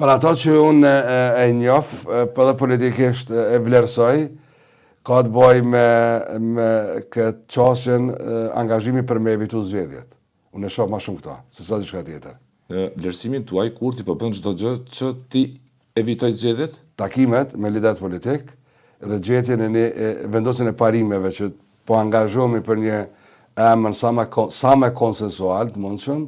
Për ato që unë e, e njof, po edhe politikisht e vlerësoj, ka të bëjë me, me këtë qasjen angazhimi për me evitu zgjedhjet. Unë e shoh ma shumë këta, se sa diçka tjetër. Në vlerësimin tuaj, Kurti po bën çdo gjë që t'i evitojë zgjedhjet? Takimet me liderët politik dhe gjetjen e një vendosjen e parimeve që po angazhohemi për një emër sa më sa më konsensual të mundshëm,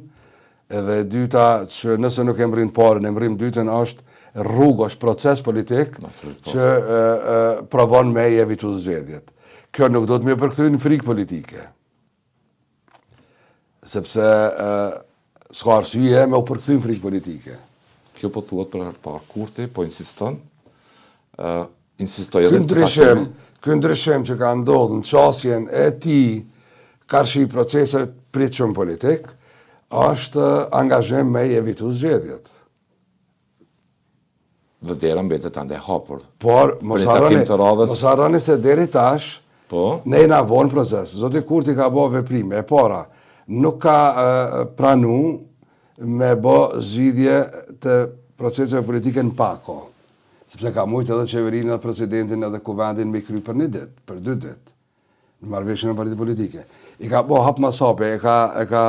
edhe e dyta që nëse nuk e mbërrim të parën, e mbërrim dytën është rrugë, është proces politik po. që e, e, provon me i evitu zgjedhjet. Kjo nuk do të me përkthy në frikë politike. Sepse s'ka arsye me u përkthy në frikë politike. Kjo po thuhet për herë të parë. Kurti po insiston, ë insistoi edhe në ndryshim, ky ndryshim që ka ndodhur në qasjen e tij karshi proceseve të pritshëm politik, është angazhim me i evitu zgjedhjet. Dhe dera mbetet ende e hapur. Por, mos harroni, mos harroni se deri tash, po? ne jena vonë proces. Zoti Kurti ka bo veprime. E para, nuk ka pranu me bo zgjidhje të proceseve politike në pako. Sepse ka mujtë edhe qeverinë edhe presidentin edhe kuvendin me kry për një ditë, për dy ditë në marrëveshjen me partitë politike. I ka bo hap mas hapi, e ka, e ka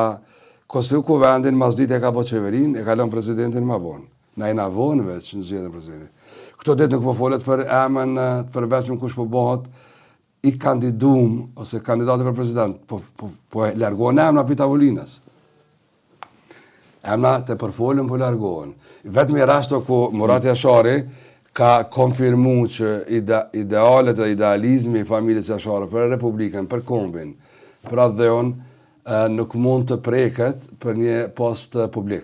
konstitu kuvendin, mas dite e ka bo qeverinë, e ka lënë presidentin ma vonë. Na jena vonë veç në zgjedhjen e presidentit. Këto ditë nuk po folet për emën të përveçëm kush po bëhet i kandidum ose kandidati për president, po, po, po largohen emra prej tavolinës. Emna të përfolën po largohen. Vetëm rast ku Murat Jashari ka konfirmu që ide, idealet dhe idealizmi i familjes Jashari për Republikën, për kombin, për atdheun, nuk mund të preket për një post publik.